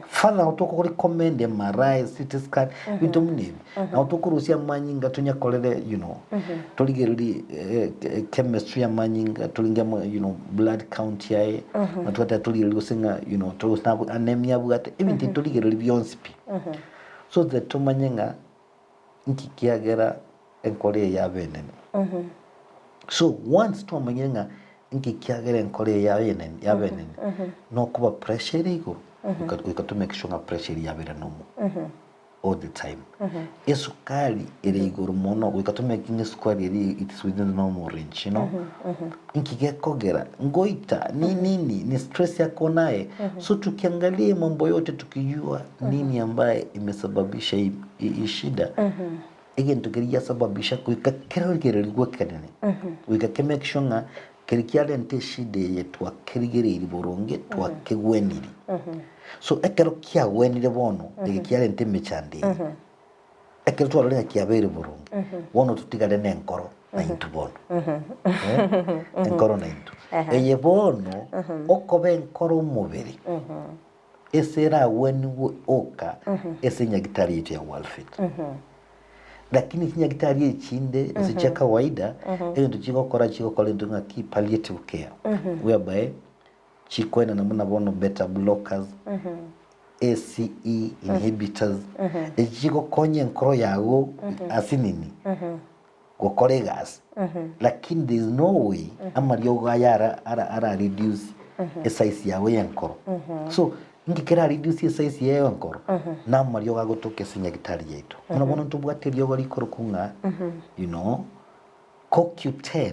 Further nabo toko recommend MRI, CT scan, ebinto buna ebi. Nabo tokorusia amanyinga tonyakorere you know, torigererie chemistry ya amanyinga toringe amo you know blood count yaye, na twateba torigererie gose ng'a you know gose nabo anemia abwate, ebinto ebi torigererie bionsi pi. So that tomanye ng'a nki kiagera enkoro eye yaba enene. So once twamanyire ng'a nki kiagera enkoro eye yaba enene yaba enene, nokoba pressure ere igoro, goika goika to make sure ng'a pressure eria yabere normal all the time. Esukari ere igoro mono goika to make ng'a esukari eria it is within the normal range you know. Nki gekogera ngoita ni nini ni stress yako naye so tukiangalia mambo yote tukijua nini ambaye imesababisha hii hii shida egento keria giasababisha goika kerogererigwe ekenene goika ke make sure ng'a keria kiarenta eshida eye twakerigereirie boronge twakegweniri. So ekero kiagwenire bono eke kiarenta emechando eye ekero twarorire ng'a kiabeire boronge bono totigare na enkoro na intwe bono eh enkoro na intwe. Eye bono okoba enkoro omobere ase eragwenigwe oka ase enyagitari yaito ya Worldfit. Lakini chinyagitari echinde ase chia kawaida egento chigokora chigokora egento ng'a ki palliative care whereby chikoenana buna bono beta blockers, ACE inhibitors, echi chigokonya enkoro yago ase nini gokora egasi lakini there is no way amariogo aya ara ara ara reduce esize yago ya enkoro so inki kera reduce esize yaye ya enkoro na amariogo agotoka ase nyagitari yaito buna bono ntobwate eriogo rikorokwa ng'a you know CoQ10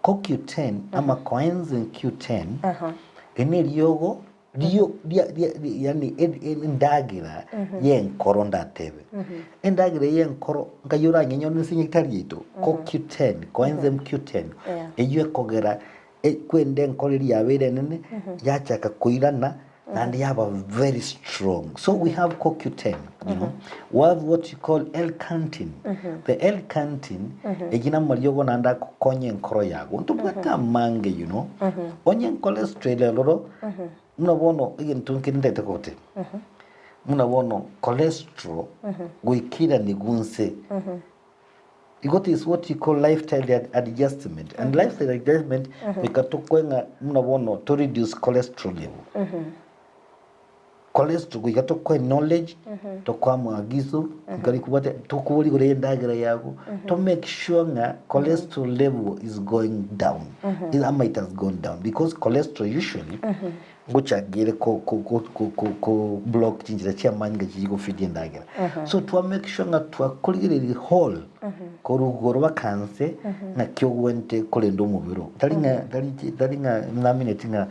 CoQ10 ama coenzyme Q10 eri neriogo rio ria ria yaani endagera y'enkoro ndatebe. Endagera eye y'enkoro nkai oranyenyore ase enyagitari yaito CoQ10 coenzyme Q10 eywo ekogera kwende enkoro eria yabeire enene yachaka koirana naende yaba very strong. So we have CoQ10 you know, we have what you call L-carnitine. The L-carnitine eyio namariogo naende agokonya enkoro yago. Ntobwate amange you know. Onye cholesterol eroro buna bono egento nkere ntagete kogotebia, buna bono cholesterol goika iranigwe nse. Igo is what you call lifestyle adjustment and lifestyle adjustment goika tokwe ng'a buna bono to reduce cholesterol level. Cholesterol goika tokoe knowledge, tokoe amagiso, nkari kobwate tokobori igoro ya endagera yago, to make sure ng'a cholesterol level is going down, ama it has gone down because cholesterol usually ngochakire ko ko ko ko ko ko block chinchera chia amanyinga chichi gofeed endagera. So twa make sure ng'a twakorigereria whole korwa igoro baka nse ng'aki ogwente korenda omobere oo. Tari ng'a tari chi tari ng'a namineti ng'a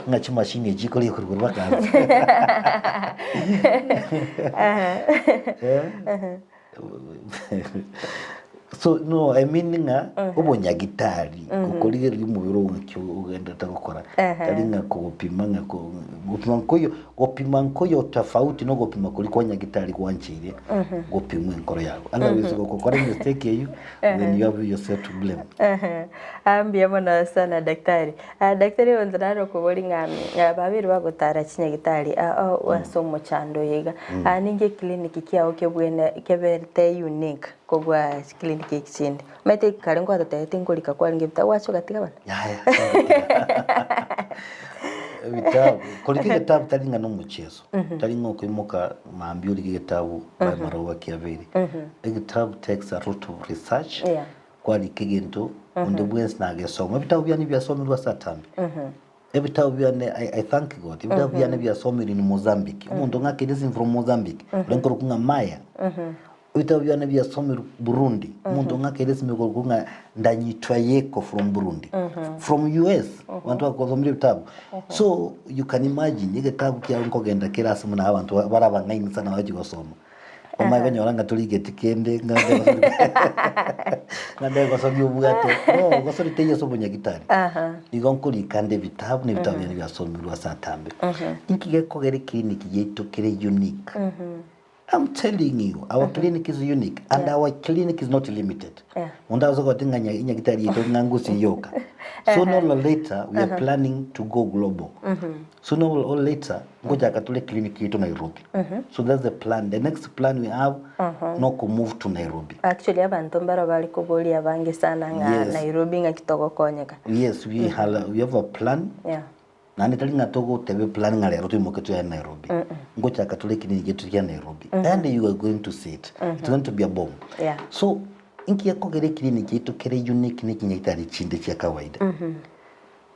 ng'a chimashini echi chikoria korwa igoro baka nse. Eh? So no I mean ng'a obonyagitari gokorigereria omobere oo ng'aki ogenderete gokora tari ng'a kogopima ng'a ko gopima nkoiyo gopima nkoiyo tofauti na ogopima koria kwa nyagitari gwancheire gopimwa enkoro yago otherwise gokokora emistake eywo then you have yourself to blame. Ah, mbuya mono sana daktari. Ah, daktari oyo nare okobori ng'a ah, babeire bagotara chinyagitari ah, oh, ase omochando oyo iga. Ah, ninki eclinic kiago kebwene keberete unique kobua chiclinic echi chinde? Omanyete kare nkwatotebeti nkorika kwarenge ebitabu gwacha ogatiga bono? Yaya, ebitabu korika egetabu tari ng'a na omocheso tari ng'a okoimoka mambia orike egetabu by marogoba kiabeire. Egetabu takes a lot of research Yeah. kwarika egento onde bwensi nagesoma. Ebitabu biane biasomirwe ase atambe. Ebitabu biane I, I thank God, ebitabu biane biasomirwe in Mozambique. Omonto ng'akeire esimi from Mozambique, ore nkorokwa ng'a Maya. Ebitabu biane biasomirwe Burundi, omonto ng'akeire esimi okorokwa ng'a Ndanyitwa Yeko from Burundi. From US, abanto bagosomire ebitabu. So you can imagine egetabu kiao nkogenda kere ase buna abanto bare abang'aini sana bagochi gosoma. Omanye konyora ng'a torigeti kende ng'a ng'a ndegosoria obwate no gosori teiyo ase obonyagitari. Igo nkorika nde ebitabu na ebitabu biane biasomirwe ase atambe. Inki gekogera eclinic yaito kere unique? I'm telling you our clinic is unique and our clinic is not limited. Monto agose goteba ng'a nyagitari yaito ng'a ngusi yoka. Sooner or later we are planning to go global. Sooner or later ngochaka tore clinic yaito Nairobi. So that's the plan. The next plan we have no ko move to Nairobi. Actually abanto mbaro bare koboria abange sana ng'a Yes. Nairobi ng'aki togokonyeka. Yes, we have, we have a plan. Yeah. Naende tari ng'a togoteba eplan ng'a rero toimoke toyare Nairobi. Ngochaka tore clinic yaito ya Nairobi. And you are going to see it. It's going to be a bomb. Yeah. So, inki gekogera eclinic yaito kere unique ne chinyagitari chinde chia kawaida.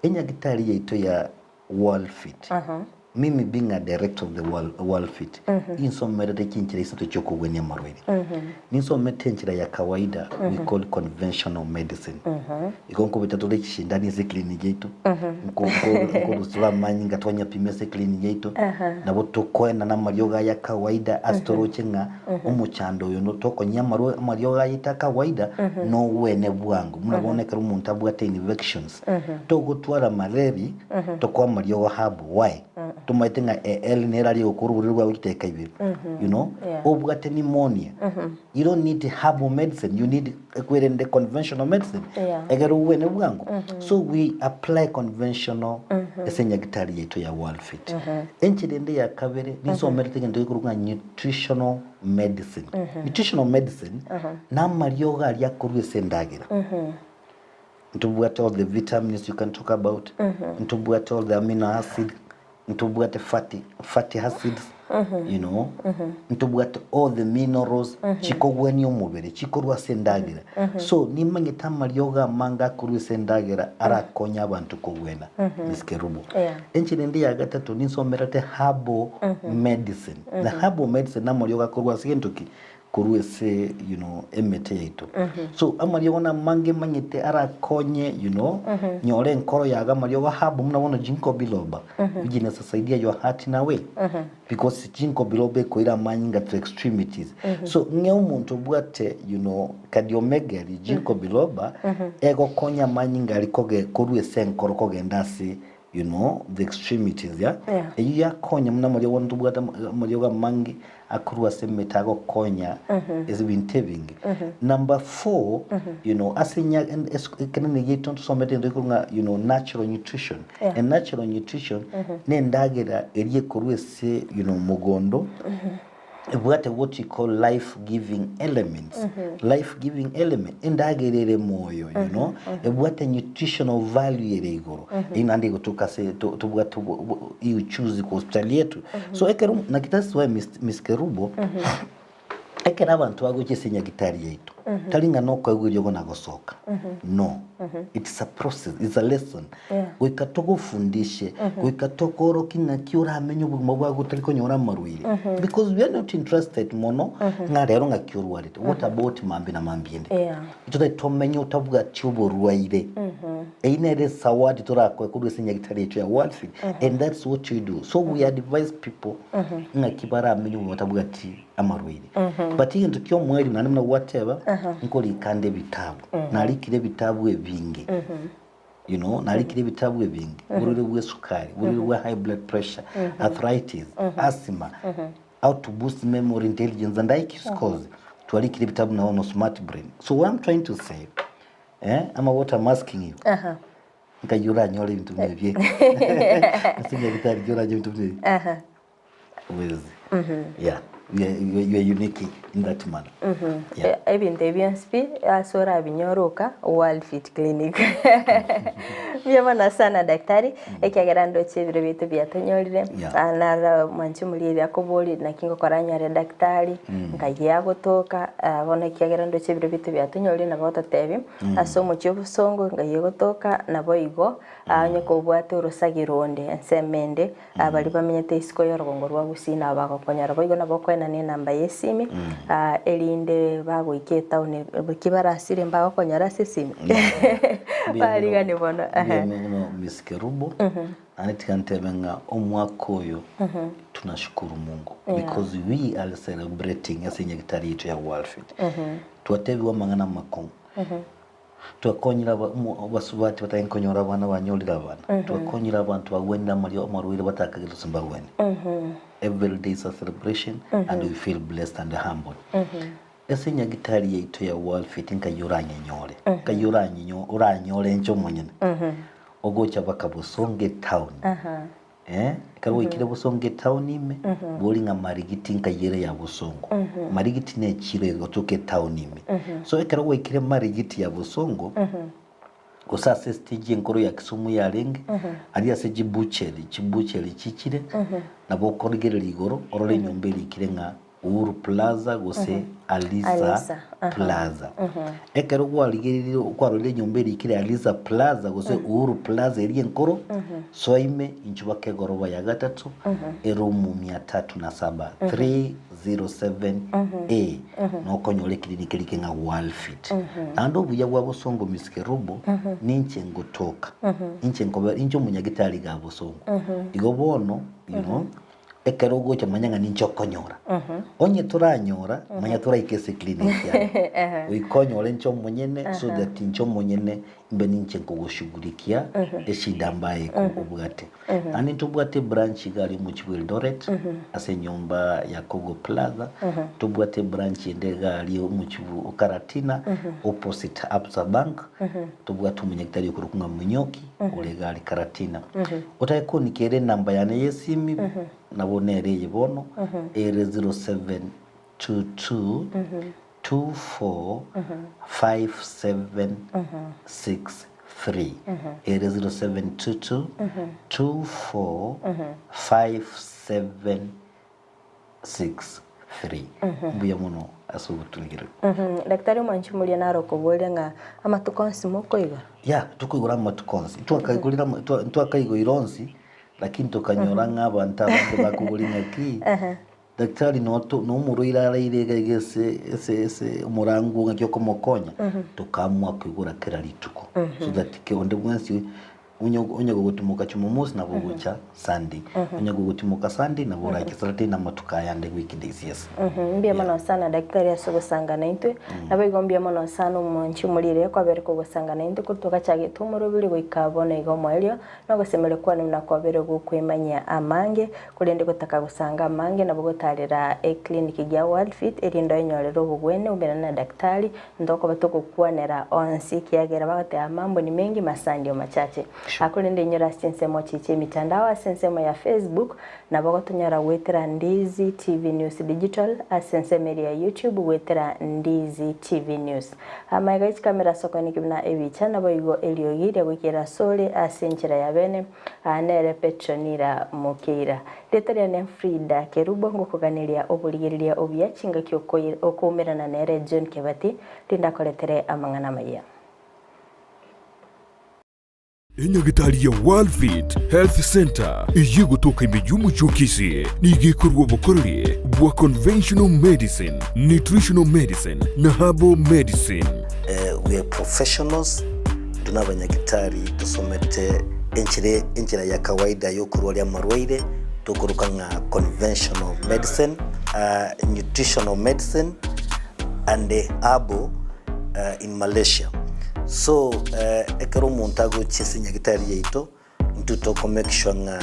Enyagitari yaito ya World Fit. Mimi being a director of the World, World Fit, insomerete chinchera isato chiokogwenia amarwaire. Ninsomete enchera ya kawaida we call conventional medicine. Igo nkobeta tore chishindani ase eclinic yaito, nko- nko- nkorusura amanyinga twanyapima ase eclinic yaito, nabo tokoenana amariogo aya kawaida ase toroche ng'a omochando oyo no tokonyia amarwa amariogo ayaito a kawaida nogwene bwango. Buna bono ekero omonto abwate infections, togotwara malaria, tokoa amariogo herb, why? Tomaete ng'a el nere aria egokora oborwaire bwago chidakika ibere, you know, obwate pneumonia, you don't need herbal medicine, you need ekwerende conventional medicine, Yeah. egere ogwene bwango. So we apply conventional ase enyagitari yaito ya World Fit. Enchera ende ya kabere, ninsomerete egento gekorokwa ng'a nutritional medicine. Nutritional medicine, na amariogo aria akorwa ase endagera. Ntobwate all the vitamins you can talk about, ntobwate all the amino acid, ntobwate fatty, fatty acids, you know, ntobwate all the minerals chikogwenia omobere chikorwa ase endagera. So nimanyete amariogo amange akorwa ase endagera arakonye abanto kogwena, Miss Kerubo. Yeah. Enchera ende ya gatato ninsomerete herbal medicine. The herbal medicine namariogo akorwa ase gento ki? Korwa ase you know emete yaito. So amariogo namange manyete arakonye you know nyore enkoro yago amariogo herb buna bono ginkgo biloba which inasaidia your heart in a way because ginkgo biloba ekoira amanyinga to extremities. So ng'e omonto obwate you know cardiomegaly ginkgo biloba egokonya amanyinga aria koge korwa ase enkoro kogenda ase you know the extremities yeah? Yeah. Eyio yakonya buna amariogo ntobwate amariogo amange akorwa ase emete agokonya ase ebinto ebinge. Number four, you know, ase enya ekenene giaito ntosomete egento gekorwa ng'a you know, natural nutrition. Yeah. A natural nutrition na endagera eria ekorwa ase you know, mogondo ebwate what you call life giving elements. Life giving element, endagera ere moyo, you know, ebwate nutritional value ere igoro. Eyio naende egotoka ase tobwate uchuzi kwa hospitali yetu. So ekero naki that's why Miss Kerubo, ekero abanto bagocha ase enyagitari yaito, tari ng'a nokoegwa eriogo na gosoka. No. It's a process, it's a lesson. Yeah. Goika togofundishe, goika tokorokie ng'aki oramenye obogima bwago otari konyora amarwaire. Because we are not interested mono ng'a rero ng'aki orwarete. What about mambia na mambia ende? Yeah. Totari tomenye otabwati oborwaire. Eyio nere esawadi torakoe korwa ase enyagitari yaito ya Worldfit and that's what we do. So we advise people ng'aki baramenye obogima batabwati amarwaire. But egento kia omoerio naende buna gwateba, nkorika nde ebitabu. Narikire ebitabu ebinge. You know, narikire ebitabu ebinge, oborwaire bwa esukari, oborwaire bwa high blood pressure, arthritis, asthma, how to boost memory, intelligence and IQ scores. Twarikire ebitabu na bono smart brain. So what I'm trying to say, eh, ama what I'm asking you, Aha. nkai oranyore ebinto buna ebi ase nyagetari ki oranyore ebinto buna ebi Aha. Huwezi. Yeah. We are, we are unique in that manner. Yeah. Ebinto ebi bionsi pi ase orabinyore oka World Fit Clinic. Mbuya mono sana daktari, ekiagera ndoche ebiro biaito biatonyorire, Yeah. Ah, naro mwanche omoriri akobori naki ngokora nyore daktari, nkai agotoka, ah, bono ekiagera ndoche ebiro biaito biatonyorire nabo ototebi, ase omochie obosongo ngai egotoka, naboigo onye kobwate orosagi ronde ensemo ende, Baria bamenyete isiko y'orogongo rwa Gusii nabo bagokonyora. Boigo nabo okoenana enamba y'esimi, erinde bagoika etaoni ki barasire mbagokonyora ase esimi. Barigani bono. Mbuya mono Miss Kerubo, naende tiga ntebe ng'a omwaka oyo tunashukuru Mungu because we are celebrating ase enyagitari yaito ya Worldfit. Twatebigwe amang'ana amakong'u. Twakonyire abasubati batari konyora abana banyorire abana. Twakonyire abanto bagwenire amario amarwaire batakagete gose mbagwene. Every day is a celebration and we feel blessed and humbled. Ase enyagitari yaito ya World Fit nkai oranyenyore, nkai oranyenyo oranyore inche omonyene. Ogocha baka Bosongo etown. Eh, ekero gwaikire Bosongo etown ime, bori ng'a Marigiti nkai ere ya Bosongo. Marigiti ne echiro egotoka etown ime. So ekero gwaikire Marigiti ya Bosongo, gose ase estage enkoro ya Kisumu yarenge, aria ase chibucheri, chibucheri chichire, nabo okorigereria igoro, orore enyomba erikire ng'a Uhuru Plaza gose Alisa Alisa, aha. Plaza. Ekero kwarigereire kwarorire enyomba erikire Alisa Plaza gose Uhuru Plaza eria enkoro, soa ime inchuo baka egoroba ya gatato, eroom mia tatu na saba, 307A, nokonyora ekiriniki kerike ng'a Worldfit. Naende obuya bwa bosongo Miss Kerubo, ninche ngotoka, inche nkobe inche omonyagitari iga bosongo. Igo bono, you know, Ekero ogocha manya ng'a ninche okonyora. Onye toranyora, manya toraike ase eclinic yane. Goika onyore inche omonyene so that inche omonyene mbe ninche nkogoshughulikia eshida ambaye obwate. Naende ntobwate ebranch iga aria omochie bwa Eldoret ase enyomba ya Kogo Plaza, ntobwate ebranch ende iga aria omochie bwa Karatina opposite Absa Bank, ntobwate omonyagitari okorokwa ng'a Munyoki ore iga aria Karatina. Otake konika ere enamba yane y'esimi, nabo nere eye bono, ere 0722 245763. Ere 0722 245763. 63. Mbuya mono ase ogotorigereria. Daktari omwanchi moria naro okoboria ng'a amatuko onsi mokoigora? Yeah, tokoigora amatuko onsi. Twakaigorire ama- twa- twakaigoire onsi, lakini tokanyora ng'a abanto abange bakoboria ng'aki, daktari noto nomorwaire araire iga iga ase ase ase omorango ng'aki okomokonya, tokaamua koigora kera rituko. So that ke onde bwensi Onye onye gogotimoka Jumamosi nabo ogocha Sunday, onye gogotimoka Sunday nabo orache Saturday na amatuko aya ande weekdays yes. Mbuya mono sana daktari ase ogosanga naintwe, naboigo mbuya mono sana omwanchi omorire kwabere kogosanga naintwe korwa twagachagete omoroberi goika bono iga omoerio, na ogosemeria kwane buna kwabere gokwemanyia amange, korende gotaka gosanga amange nabo gotarera eclinic gia Worldfit erinde oenyorere obogwene oberane na daktari Ntokoba togokwanera onsi, ekiagera bagoteba amambo ni mengi masandio machache. Sure. Korende inyore ase chinsemo echi chi'emitandao ase ensemo ya Facebook, nabo gotonyora goetera Ndizi TV News Digital, ase ensemo eria ya YouTube goetera Ndizi TV News. Amaiga ye chikamera ase okoeneki buna ebicha, naboigo eriogi riagoikera asore ase enchera ya bene. Aa nere Petronila Mokeira. Rieta riane Frida Kerubo ngokoganeria oborigereria obuya chingaki okoumerana nere John Kebati rinde akoretere amang'ana amayia. Enyagitari ya Worldfit Health Centre eyio egotoka ime y'omochie o Kisii nigo ekorua obokoreri bwa conventional medicine, nutritional medicine na herbal medicine. We are professionals, intwe nabanyagitari tosomete enchera enchera ya kawaida yokorwaria amarwaire tokoroka ng'a conventional medicine, nutritional medicine and herbal in Malaysia. So ekero omonto agochia ase enyagitari yaito, intwe toko make sure ng'a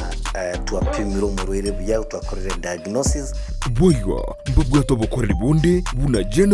twapimire omorwaire buya, twakorire diagnosis. Boigo mbabwate obokoreri bonde buna general.